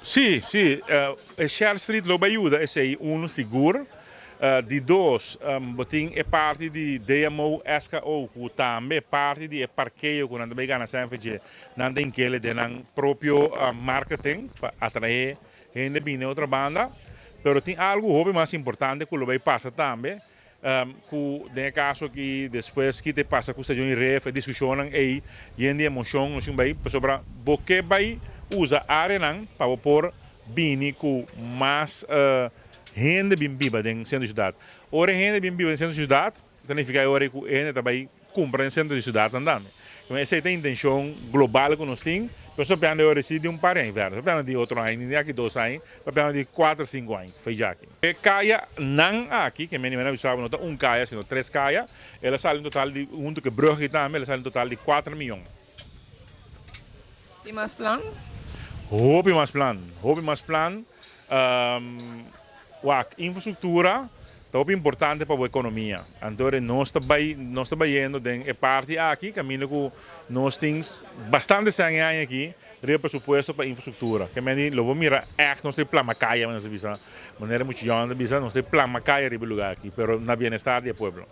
Si, si, e Shell Street lo bay yuda esey uno sigur. Di dos, bo tin e parti di DMO SKO cu tambe parti di e parkeo cu nan ta bay gana SNVG, nan ta inkele den nan propio marketing pa atrae hende bini otro banda. Pero tin algo hopi mas importante cu lo bay pasa tambe, Ku den e kaso aki despues ki te pasa ku Stadion Ref e diskushonnan ei yen di emocion nos tin bai pasobra bo ke bai usa areanan pa bo por bini ku mas hende bin biba den sentro di siudat. Ora e hende bin biba den sentro di siudat ta nifiká e ora ei ku e hende ta bai Kumpra den sentro di siudatnan tambe. Esei ta e intenshon global ku nos tin, pero nos ta pianda e ora di un par di aña verder, nos ta pianda di otro aña, di aki dos aña, ta pianda di kuater, sinku aña fecha aki. E kayanan aki, ke meni meni a bisa bo, no ta un kaya sino tres kaya, el a sali un total di, huntu ku e brug aki tambe, el a sali un total di 4 miyon. Tin mas plan? Hopi mas plan, hopi mas plan. Wak, infrastruktura ta hopi importante pa bo ekonomia. Anto nos ta bayendo den e parti aki, kaminda ku nos tin bastante sèn aña aki riba presupuesto pa infrastruktura. Ke meni lo bo mira ègt nos ta plama kaya, nos ta bisa, manera mucha yòn ta bisa, nos ta plama kaya riba e lugá aki, pero na bienestar di e pueblo.